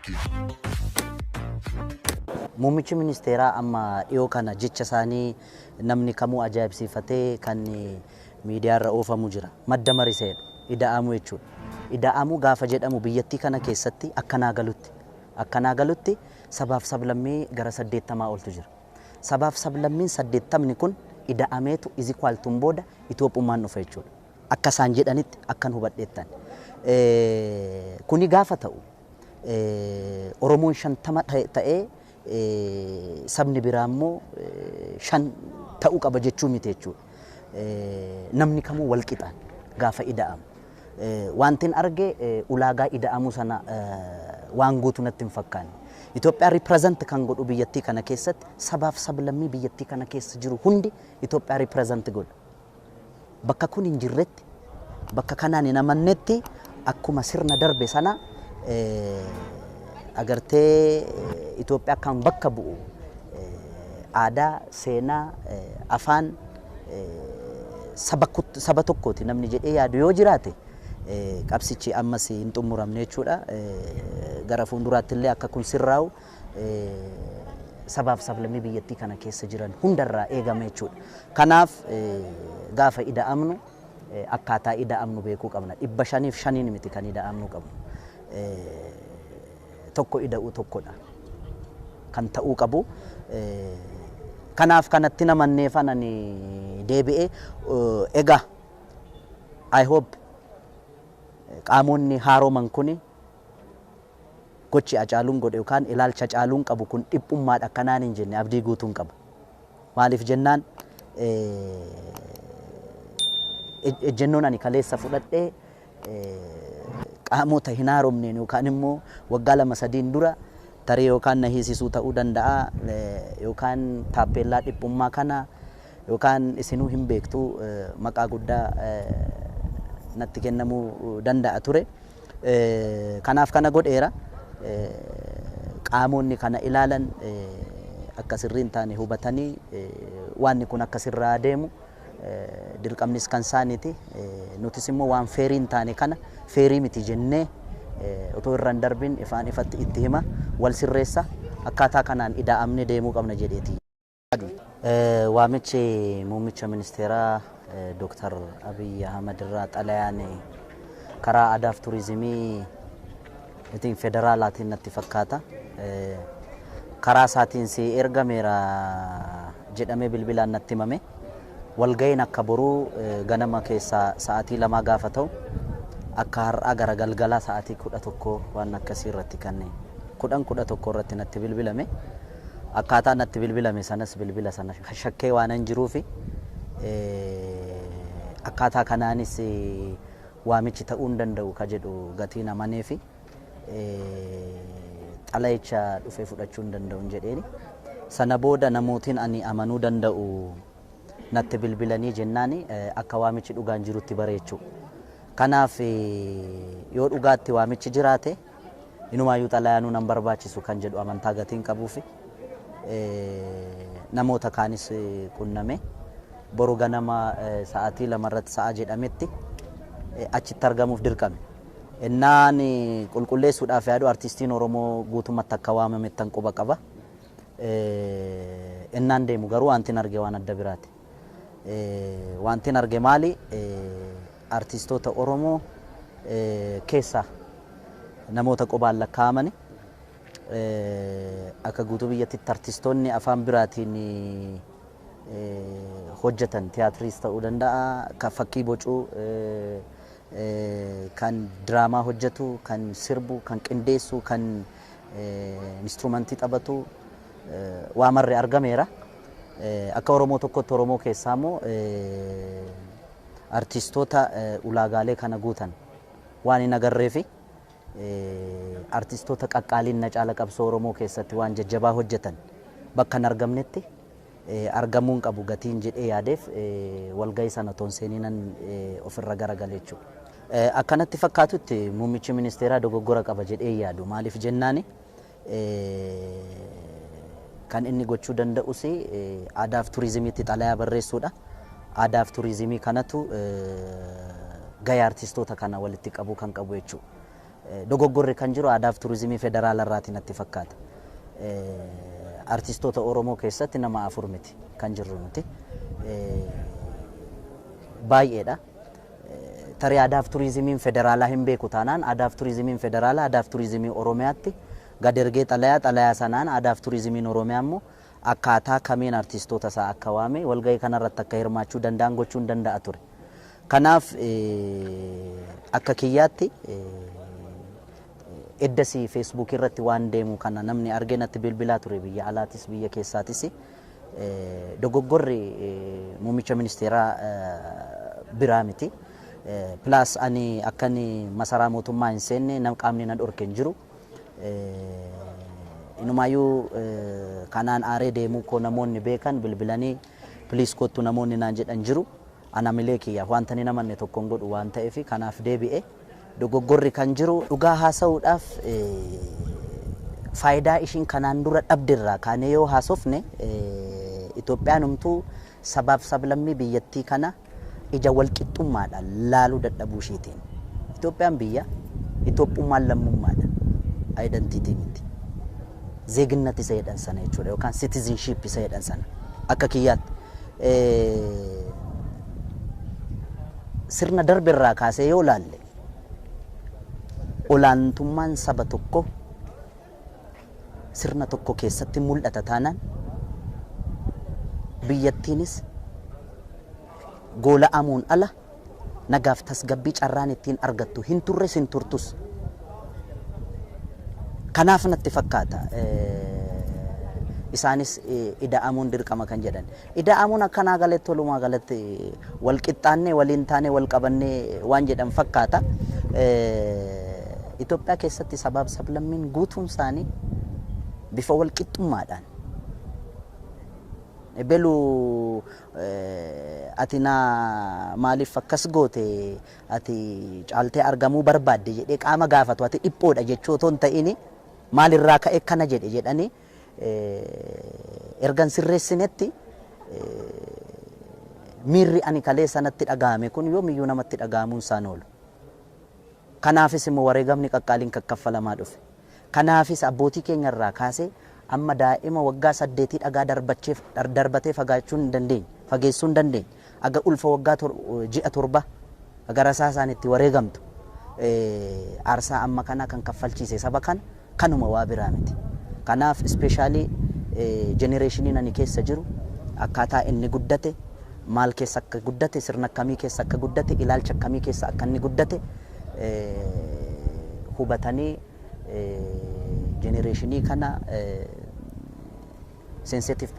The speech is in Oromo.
Nike. Muummichi ministeeraa amma dhiyoo kana jecha isaanii namni kamuu ajaa'ibsiifatee kan miidiyaarra oofamu jira. Madda mariseedha. Ida'amuu jechuudha. Ida'amuu gaafa jedhamu biyyattii kana keessatti akkanaa galutti. Akkanaa galutti sabaaf sablammii gara 80 oltu jira. Sabaaf sablammiin 80 kun ida'ameetu is equal to booda Itoophummaan dhufa jechuudha. Akka isaan jedhanitti akkan hubadheettan. Kuni gaafa ta'u Oromoon 50 ta'ee sabni biraa immoo 5 ta'uu qaba jechuu miti jechuudha. Namni kamuu wal qixaan gaafa ida'amu. Wantin arge ulaagaa ida'amuu sana waan guutuu natti hin fakkaanne. Itoophiyaa represent kan godhu biyyattii kana keessatti sabaaf sablammii biyyattii kana keessa jiru hundi Itoophiyaa represent godha. Bakka kun hin jirretti, bakka kanaan hin amannetti akkuma sirna darbe sana agartee Itoophiyaa kan bakka bu'u aadaa, seenaa, afaan saba tokkooti namni jedhee yaadu yoo jiraate qabsichi ammas hin xumuramne jechuudha. Gara fuulduraatti illee akka kun sirraa'u sabaaf sablammii biyyattii kana keessa jiran hundarraa eegama jechuudha. Kanaaf gaafa ida'amnu akkaataa ida'amnu beekuu qabna. 505 miti kan ida'amnu qabnu. Tokko ida'uu tokkodha kan ta'uu qabu. Kanaaf kanatti namanneefan ani deebi'ee egaa I hope qaamonni haaroman kuni gochi Hacaaluun godhe yookaan ilaalcha Hacaaluun qabu kun dhiphummaadha akkanaan hin jenne abdii guutuun qaba. Maaliif jennaan ejjennoon ani kaleessa fudhadhee qaamota hin haaromneen yookaan immoo waggaa 2-3 dura tarii yookaan na hiisisuu ta'uu danda'a yookaan taappeellaa dhiphummaa kana yookaan isinuu hin beektu maqaa guddaa natti kennamuu danda'a ture. Kanaaf kana godheera. Qaamonni kana ilaalan akka sirrii hin taane hubatanii waanni kun akka sirraa deemu dirqamnis kan isaaniiti. Nutis immoo waan feerii hin taane kana feerii miti jennee otoo irra hin darbin ifaan ifatti itti hima wal sirreessa akkaataa kanaan ida'amne deemuu qabna jedheeti. Waamichi muummicha ministeeraa Dr. Abiy Ahmad irraa xalayaan karaa aadaaf turizimii ittiin federaalaatiin natti fakkaata. Karaa isaatiin si ergameera jedhamee bilbilaan natti himame. Walga'iin akka boruu ganama keessaa sa'aatii 2 gaafa ta'u akka har'aa gara galgalaa sa'aatii 11 waan akkasii irratti kan 10 11 irratti natti bilbilame. Akkaataa natti bilbilame sanas bilbila sana shakkee waan hin jiruufi akkaataa kanaanis waamichi ta'uu hin danda'u ka jedhu gatiin amaneefi xalayicha dhufee fudhachuu hin danda'u jedheeni. Sana booda namootiin ani amanuu danda'u natti bilbilanii jennaani akka waamichi dhugaan jirutti bareechuu. Kanaaf yoo dhugaatti waamichi jiraate inumaayyuu xalayaanuu nan barbaachisu kan jedhu amantaa gatiin qabuufi namoota kaanis qunname boru ganama sa'aatii 2 irratti sa'a jedhametti achitti argamuuf dirqame. Innaan qulqulleessuudhaaf yaadu artistiin Oromoo guutummaatti akka waamamettan quba qaba. Innaan deemu garuu wantin arge waan adda biraati. Wantin arge maali? Artistoota Oromoo keessaa namoota qubaan lakkaa'amani akka guutuu biyyattitti artistoonni afaan biraatiin hojjetan tiyaatiriis ta'uu danda'a, kan fakkii bocuu, kan diraamaa hojjetu, kan sirbu, kan qindeessu, kan instrumentii taphatu waa marre argameera. Akka Oromoo tokkotti Oromoo keessaa immoo artistoota ulaagaalee kana guutan waan hin agarreefi artistoota qaqqaaliin na caala qabsoo Oromoo keessatti waan jajjabaa hojjetan bakka hin argamnetti argamuun qabu gatiin jedhee yaadeef walgahii sana otoo hin seeninan ofirra garagale jechuudha. Akkanatti fakkaatutti muummichi ministeeraa dogoggora qaba jedhee yaadu. Maaliif jennaani kan inni gochuu danda'us aadaaf turizimiitti xalayaa barreessuudha. Aadaaf turizimii kanatu gahee artistoota kana walitti qabuu kan qabu jechuudha. Dogoggorri kan jiru aadaaf turizimii federaala irraati natti fakkaata. Artistoota Oromoo keessatti nama 4 miti kan jirru nuti. Baay'eedha. Tarii aadaaf turizimiin federaalaa hin beeku taanaan, aadaaf turizimiin federaalaa aadaaf turizimii Oromiyaatti gad ergee xalayaa sanaan aadaaf turizimiin Oromiyaa immoo akkaataa kamiin artistoota isaa akka waame walgahii kanarratti akka hirmaachuu danda'an gochuu hin danda'a ture. Kanaaf akka kiyyaatti eddasii Feesbuuk irratti waan deemu kana namni argee natti bilbilaa ture, biyya alaatis biyya keessaatis. Dogoggorri muummicha ministeeraa biraa miti. Plus ani akkan masaraa mootummaa hin seenne nam qaamni na dhorke hin jiru. Inumaayyuu kanaan aaree deemuu koo namoonni beekan bilbilanii "Please kottu" namoonni naan jedhan jiru. Ana milee kiyyaaf wanta ni namanne tokkoon godhu waan ta'eef kanaaf deebi'e. Dogoggorri kan jiru, dhugaa haasa'uudhaaf, faayidaa ishiin kanaan dura dhabdirraa kaanee yoo haasofne, Itoophiyaan humtuu sabaaf sablammii biyyattii kana ija walqixxummaadhaan laaluu dadhabuu ishiitiin. Itoophiyaan biyya, Itoophummaan lammummaadha. Identity miti. ዜግነት isa jedhan sana jechuudha yookaan citizenship isa jedhan sana akka kiyyaatti. Sirna darbe irraa kaasee yoo laalle, olaantummaan saba tokko sirna tokko keessatti mul'ata taanaan, biyyattiinis goola'amuun ala nagaaf tasgabbii carraan ittiin argattu hin turres, hin turtus. Kanaaf natti fakkaata isaanis ida'amuun dirqama kan jedhan. Ida'amuun akkanaa galatti walumaa galatti wal qixxaannee, waliin taanee, wal qabannee waan jedhan fakkaata. Itoophiyaa keessatti sabaaf sablammiin guutuun isaanii bifa wal qixxummaadhaan ebelu ati na maaliif akkas goote, ati caaltee argamuu barbaadde jedhee qaama gaafatu, ati dhiphoodha jechuu otoo hin ta'ini, maalirraa ka'e kana jedhe jedhanii ergan sirreessinetti, miirri ani kalee sanatti dhagahame kun yoomiyyuu namatti dhagahamuun isaan oolu. Kanaafis immoo wareegamni qaqqaaliin kakkaffalamaa dhufe. Kanaafis abbootii keenya irraa kaasee amma daa'ima waggaa 8 dhagaa darbatee fagaachuu hin dandeenye, fageessuu hin dandeenye. Aga ulfa waggaa ji'a 7 aga rasaasaan itti wareegamtu, aarsaa amma kana kan kaffalchiise saba kana kanuma, waa biraa miti. Kanaaf especially generationiin ani keessa jiru akkaataa inni guddate, maal keessa akka guddate, sirna akkamii keessa akka guddate, ilaalcha akkamii keessa akka inni guddate hubatanii generationii kana sensitive